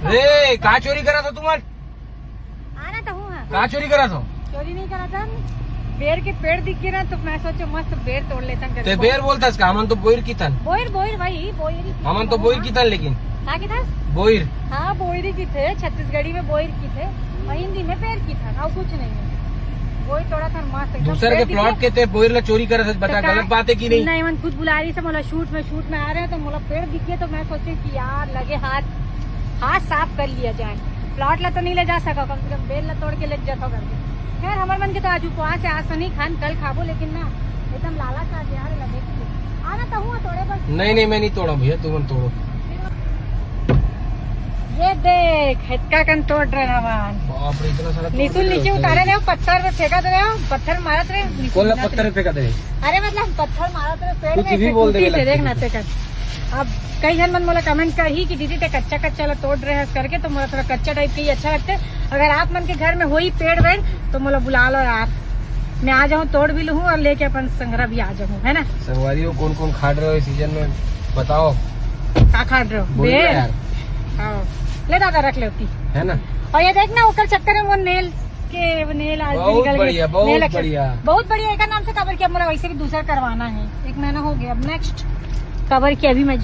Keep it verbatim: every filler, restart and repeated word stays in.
ए, का चोरी करा था तुमन? आना तो हूँ, हाँ। का चोरी करा था? चोरी नहीं करा था। बेर के पेड़ दिख गए ना, तो मैं सोचे मस्त बेर तोड़ लेता करके। ते बेर बोलतस का? हमन तो बोइर किथन। बोइर, बोइर भाई, बोइर ही किथन। हमन तो बोइर किथन, लेकिन का किथस? बोइर। हाँ, बोइर ही किथे, छत्तीसगढ़ी में बोइर किथे, और हिंदी में पेड़ किथन, और कुछ नहीं है। बोइर तोड़ा था मस्त एकदम दूसर पेड़ के दिख गया। प्लॉट के ते बोइर ला चोरी करत हस, बता, तो का-, गलत बात है कि नहीं? नहीं, मन खुद बुला रही से, मोला शूट में, शूट में आ रहे हैं, तो मोला पेड़ दिख गया, तो मैं सोचे कि यार लगे हाथ, हाथ साफ कर लिया जाए। प्लॉट ला तो नहीं ले जा सका, कम से कम बेर ला तोड़ के ले जाता करके। खैर, हमर मन के तो आज उपवास है, आज तो नहीं खान, कल खाबो, लेकिन ना एकदम लालच आ गया रे, लगे कि आना तो हुआ तोड़े बस। नहीं, नहीं, मैं नहीं तोड़ा भैया, तुमन तोड़ो। ये देख, हेतका कन तोड़ रहे हवन। बाप रे, इतना सारा तोड़ निशुल रहे नीचे हो। उतारे रहे हो, पत्थर पे फेंका दे रहे हो, पत्थर मारत रहे, निशुल कौन ला मारत पत्थर रहे। पे फेंका दे? अरे मतलब पत्थर मारत रहे पेड़ कुछ में भी से बोल देवे टूटी से, लगता देख है। ना ते कर। अब कई झन मन मोला कमेंट करही कि दीदी ते कच्चा कच्चा ला तोड़ रहे हस करके, तो मोला थोड़ा कच्चा टाइप के ही अच्छा लगते। अगर आप मन के घर में होई पेड़ वेड़ तो मोला बुला लो यार, मैं आ जाऊँ, तोड़ भी लूँ और लेके अपन संगरा भी आ जाऊँ, है ना? संगवारी हो, कौन कौन खाड़ रहे हो इस सीजन में, बताओ। का खाड़ रहे हो? बोल दो बेर। यार। हाँ। ले दादा, रख ले होती। है ना? और ये देख ना, ओकर चक्कर में वो नेल के, वो नेल आज भी बहुत निकल गए। बढ़िया, बहुत नेल एक्शन। बढ़िया। बहुत बढ़िया। एक नाम से कवर किया, मोला वैसे भी दूसरा करवाना है, एक महीना हो गया। अब नेक्स्ट कवर किया, अभी मैं